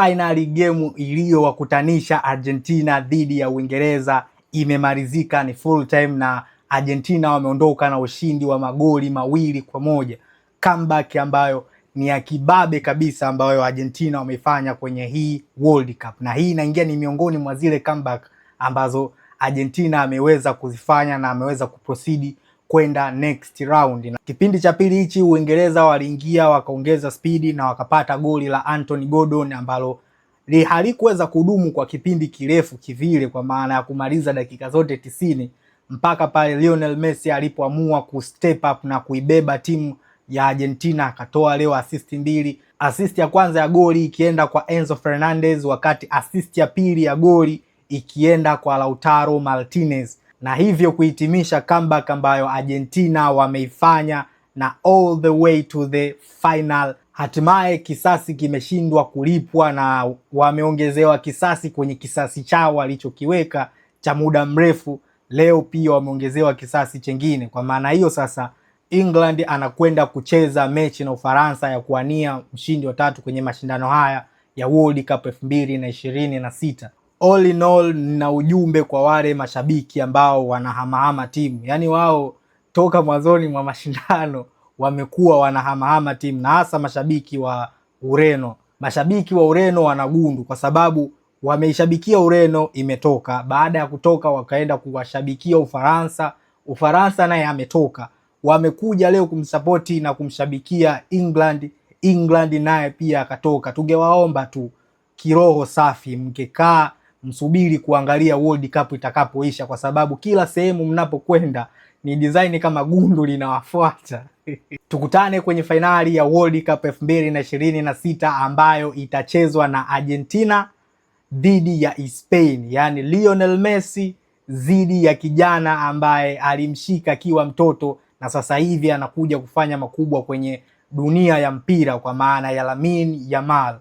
Finally game iliyowakutanisha Argentina dhidi ya Uingereza imemalizika, ni full time na Argentina wameondoka na ushindi wa magoli 2-1. Comeback ambayo ni ya kibabe kabisa ambayo Argentina wameifanya kwenye hii World Cup, na hii inaingia ni miongoni mwa zile comeback ambazo Argentina ameweza kuzifanya na ameweza kuproceed kwenda next round. Na kipindi cha pili hichi Uingereza waliingia wakaongeza spidi na wakapata goli la Anthony Gordon ambalo halikuweza kudumu kwa kipindi kirefu kivile, kwa maana ya kumaliza dakika zote 90 mpaka pale Lionel Messi alipoamua kustep up na kuibeba timu ya Argentina, akatoa leo assist mbili. Assist ya kwanza ya goli ikienda kwa Enzo Fernandez, wakati assist ya pili ya goli ikienda kwa Lautaro Martinez, na hivyo kuhitimisha comeback ambayo Argentina wameifanya na all the way to the final. Hatimaye kisasi kimeshindwa kulipwa na wameongezewa kisasi kwenye kisasi chao walichokiweka cha muda mrefu. Leo pia wameongezewa kisasi chengine. Kwa maana hiyo sasa England anakwenda kucheza mechi na Ufaransa ya kuwania mshindi wa tatu kwenye mashindano haya ya World Cup 2026. All in all, na ujumbe kwa wale mashabiki ambao wanahamahama timu, yaani wao toka mwanzoni mwa mashindano wamekuwa wanahamahama timu, na hasa mashabiki wa Ureno. Mashabiki wa Ureno wanagundu kwa sababu wameishabikia Ureno imetoka. Baada ya kutoka wakaenda kuwashabikia Ufaransa, Ufaransa naye ametoka. Wamekuja leo kumsapoti na kumshabikia England, England naye pia akatoka. Tungewaomba tu kiroho safi, mkekaa msubiri kuangalia World Cup itakapoisha, kwa sababu kila sehemu mnapokwenda ni design kama gundu linawafuata. Tukutane kwenye fainali ya World Cup 2026 ambayo itachezwa na Argentina dhidi ya Spain, yaani Lionel Messi dhidi ya kijana ambaye alimshika akiwa mtoto na sasa hivi anakuja kufanya makubwa kwenye dunia ya mpira kwa maana ya Lamine Yamal.